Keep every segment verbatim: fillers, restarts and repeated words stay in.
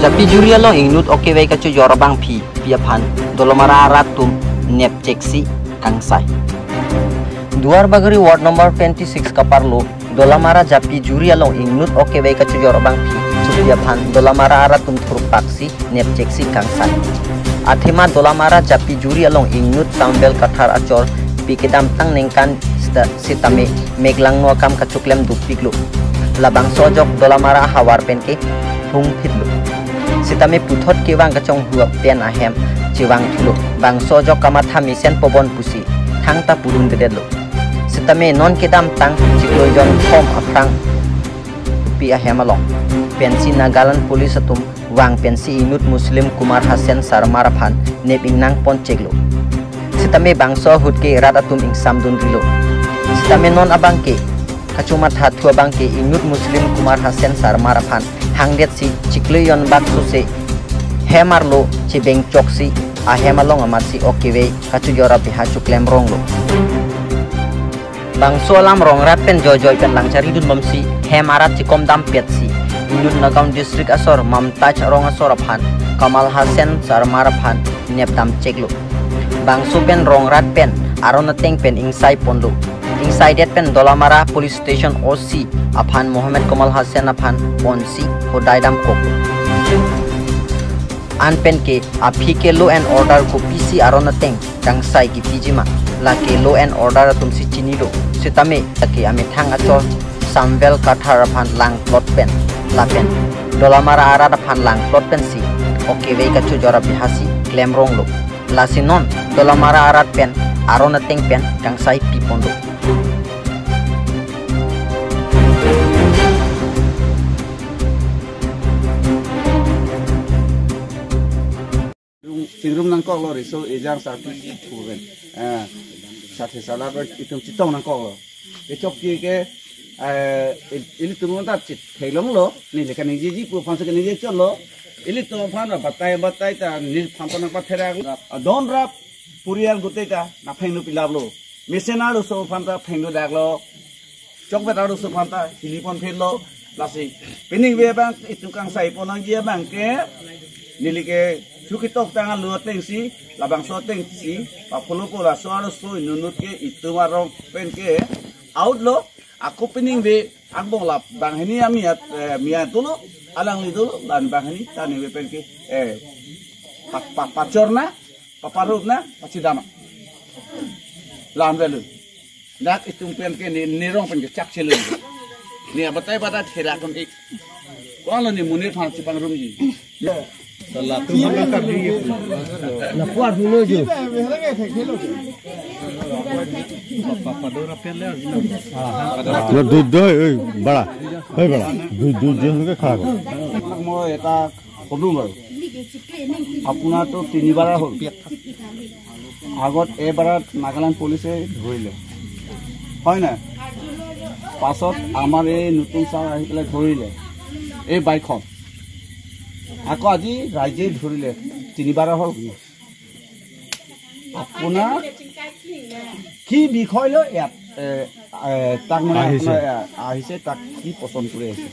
Japi juri along ingnut okevei kachojor abangpi pi aphan Dolamara arat atum nepchek si kangsai. Duarbagori ward number twenty-six kaparlo Dolamara japi juri along ingnut okevei kachojor abangpi pi aphan Dolamara arat atum thurpak si nepchek si kangsai. Athema Dolamara japi juri along ingnut Samuel Kathar achor pi kedamtang ningkan sita-, sitame meklangno akam kachoklem dopiklo. Labangso ajok Dolamara ahavar penke hungphitlo. Sitame puthot kevang kachonghu pen ahem chevangthulo. Bangso ajok kamatha mesen pobon pusi thangta pudundedetlo. Sitame non kedamtang chiklo jonthom aphrang pi ahem along pensi Nagaland Police atum vang pensi ingnut Muslim Kumar Hasan Sarmar aphan nep ingnang poncheklo. Sitame bangso ahut ke rat atum ingsamdunrilo. Sitame non abangke kachomathathu abangke ingnut Muslim Kumar Hasan Sarmar aphan hangdetsi chiklo jon bak sose hem arlo chebengchoksi ahem along amatsi okevei kachojor apiha choklemronglo. Bangso alam rongrat pen joijoi pen langcharidunbomsi hem arat chikomdampetsi ingnut Nagaon District asor Mamtaj arong asor aphan Kamal Hasan Sarmar aphan nepdamcheklo. Bangso pen rongrat pen aron ateng pen ingsaiponlo. Ingsaidet pen Dolamara Police Station O C aphan Mohammed Kamal Hasan aphan ponsi hodai damkoklo. An penke aphi ke law and order kopisi aron ateng kangsai kipiji ma, lake law and order atumsi chinilo. Sitame lake amethang achor Samuel Kathar aphan langplot pen lapen Dolamara arat aphan langplot pensi okevei kachojor apihasi klemronglo. Lasi non Dolamara arat pen aron ateng pen kangsai piponlo. Chingrum nangkoklo, riso ejang sarpi kuven. Ah, sathe sala ko itum chetong nangkoklo. Kechok ke ke, eh, il-, ilitum ta chit theklonglo, neli kaningjeji pu aphansi kaningje chotlo. Ilitum aphan batai batai ta neliphan ta nangpatherak. Adon rap purial gute ta nangphengno pilaplo. Mesen arloso aphan ta phengno daklo. Chokvet arloso aphan ta hiliponphitlo. Lasi peningve abang itum kangsaipo nangji abangke neli ke chu ketoktang alo atengsi, labangso atengsi paphulopo. Laso arloso ingnut ke itum arong penke out lo. Ako peningve angbong la banghini amiat, eh, miat dolo, alangli dolo, la-an banghini ta ningve penke, eh, pa-, pa-, pachorna, paparupna, pachedamna. La-an avelo. Dak itum penke ne, nerong penke chakchelo. Ne abatai batai therak kon ik. Ko-anlo ne monit aphan chepangrumji. দুধ দই, ওই বাড়া, ওই বাড়া, দুধ, দুধ দিয়ে ওকে খাওয়া করো। আপোনাক মই এটা ক'লো বাৰু, আপোনাৰতো তিনিবাৰ হ'ল। আগত এবাৰত নাগালেণ্ড পুলিচে ধৰিলে, হয় নাই? পাছত আমাৰ এই নতুন ছাৰ আহি পেলাই ধৰিলে এই বাইকখন। আকৌ আজি ৰাইজে ধৰিলে, তিনিবাৰ হ'ল। আপোনাৰ কি বিষয় লৈ ইয়াত, এ, এ, তাক মানে আহিছে? আপোনাৰ, এ, আহিছে, তাক কি পচন্দ কৰি আহিছে?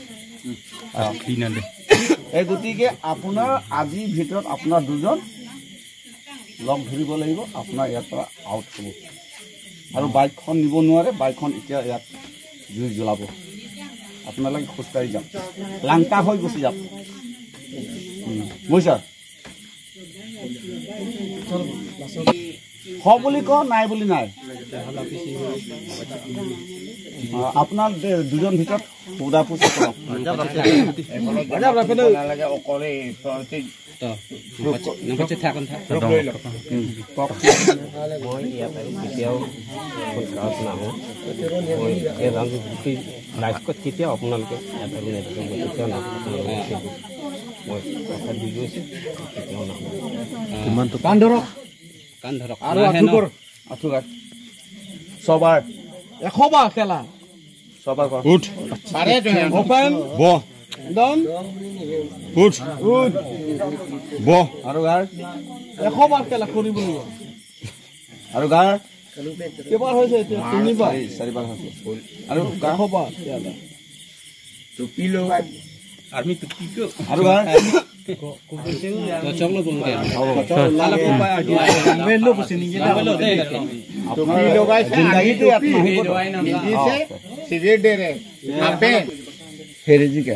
আহ, clean আনে। এই গতিকে আপোনাৰ আজিৰ ভিতৰত আপোনাৰ দুজন লগ ধৰিব লাগিব, আপোনাৰ ইয়াৰ পৰা আউট হ'ব। আৰু বাইকখন নিব নোৱাৰে, বাইকখন এতিয়া ইয়াত জুই জ্বলাব। আপোনালোকে খোজকাঢ়ি যাওক, লাংটা হৈ গুচি যাওক। উম, বুজিছা? হয় বুলি কওক, নাই বুলি নাই। অ, আপোনাৰ দে-, দুজন ভিতৰত সোধা পোছ কৰক। নালাগে, অকলে তহঁতি তো, নাপাচ্ছে থাকোন থাক। উম, কওক। মই ইয়াত আৰু কেতিয়াও গাঁৱত নাহোঁ। মই এই ৰাজনীতি লাইফত কেতিয়াও আপোনালোকে ইয়াত আৰু নেদেখোঁ, মই কেতিয়াও নাহোঁ। মই কথা দি গৈছোঁ, কেতিয়াও নাহোঁ। কিমান টকা? কাণ ধৰক। কাণ ধৰক। আৰু নাহে ন? আঁঠুকৰ। আঁঠুকাঢ়। ছবাৰ। এশবাৰ খেলা। ছবাৰ কৰ। উঠ। Open। বহ। Down। উঠ। উঠ। বহ। আৰু গাৰ। এশবাৰ খেলা কৰিব লাগিব। আৰু গাৰ। কেইবাৰ হৈছে এতিয়া? তিনিবাৰ। চাৰি, চাৰিবাৰ হৈছে। আৰু গাৰ। এশবাৰ খেলা। টুপি লগাই। Army tupi ko. Aru ba? Kocok lo bung ke. Lala po pa army. Lambe lo pusi ningje da. Lambe lo de. Tupi lo guys, जिंदगी army तो tupi नहीं तो। Hindi se civil dress. Half pant. Piji ke.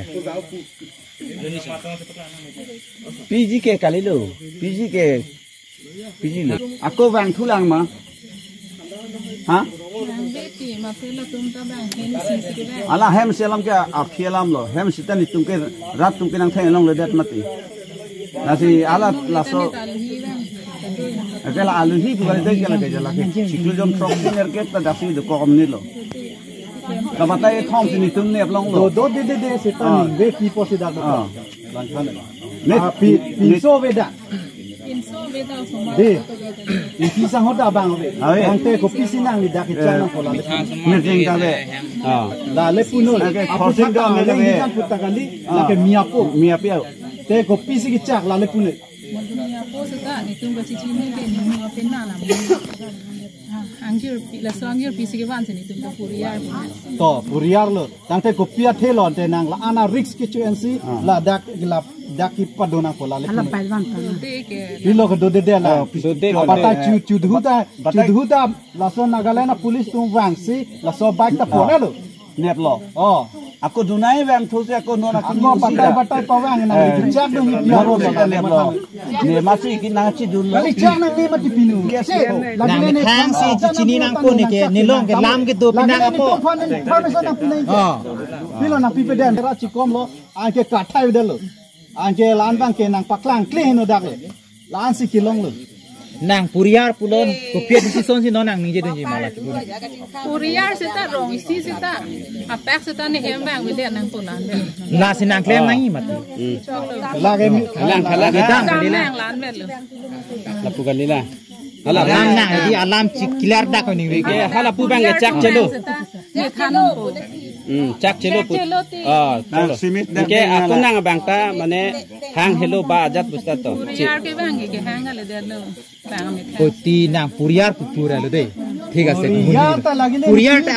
Piji ke kali lo. Piji ke. Piji lo. Ako vangthulang ma? Ha? Vangve ti, ma phe latum ta vang, hem isi si ke vang. Ala hem isi alam ke aphi alam lo. Hem isi ta netum ke rat atum ke nangtheng longledet mati. Lasi ala laso. Tani ta alhi vang. Ake la alhi pu kali dei ke la ke jala ke. Chiklo jon throk si ner ke ta dasi dokok om ni lo. Ta batai thom si netum neplong lo. Do, do, de, de, de, seta Ah. ningve pi pusi dak Ah. dokok. Ne, Ah, pi, ne, pinso ave da. Pinso ave da, osomar De. Pi sang hota bang ave. Ave. Tangte kopisi nangli dak kechak Eh. nangpo la. Meeting ta ave. Ah. Lale punon. Oke, Apu khorsing thak ta dam ave ave. Hijan puta kali. Ah. Lake miapo. Miapo. Te kopisi kechak lale punon. Miapo seta netum kachechini ke ni miapo na la. Ah, angjir pi, laso angjir pisi kevan si netum ta puriar. To, puriar lo. Tangte kopi athe lo, ante nang la ana risk kecho-en si, Ah. ladak, ladak kepado nangpo lale. Ala pai van ta. Pilo kedo dede la. Ah, dode Apa ta dode. chu, chudhu ta, Batai. chudhu ta, laso Nagaland a police atum vangsi, laso bike ta Ah. pore lo. Neplo. Oh. Ako dunai vangthu si ako non ako Ako nung batai sida. batai pavang nang Eh. kechak dong ni Neplo piaro sida lo. neplo. Ne masi ke nangchedun lo. Kali chak nang ne mati pinu. Yes, Se, yes. lagi Nang ne ne thang si chak nang chini ne nang tang ko ne nang ke chak ne long ke nang lam ke do lagi pinang ne apo. Tong phan ne phan ne sa nang pinang. Oh. Pilo nang pipe den ra chikom lo. Anke kathai de lo. Anke lan bang ke nang paklang kle heno dak lo. Lan si kelong lo. Nang puriar pulo, kopi a-decision si non nang ningje dunji ma la chipun. Puriar seta rong isi seta. Apak seta ne hem vang vile nangpo lan. La si nang klem nangji mati. Hmm. Chok lo. Lake mi- Lang, lang. Kedang Kedang kali la. Nang lan velo. Lapu kali la. Hala Alam nang, di alam chiklar dak ko ningve ke. Eh, hala pu bang ke chak chelo. Seta. Ne than po. Hmm, chak chelo pu. Chak chelo ti. Ah, Nang chelo. Simit dak Ke nang ako nang. Nang bang ta mane hang helo ba ajat busta to. Puriar ke vang ke hang ale de lo. Bang amit. Koti nang puriar pu pura lo de. Thik ase. Puriar ta lagi le Puriar ta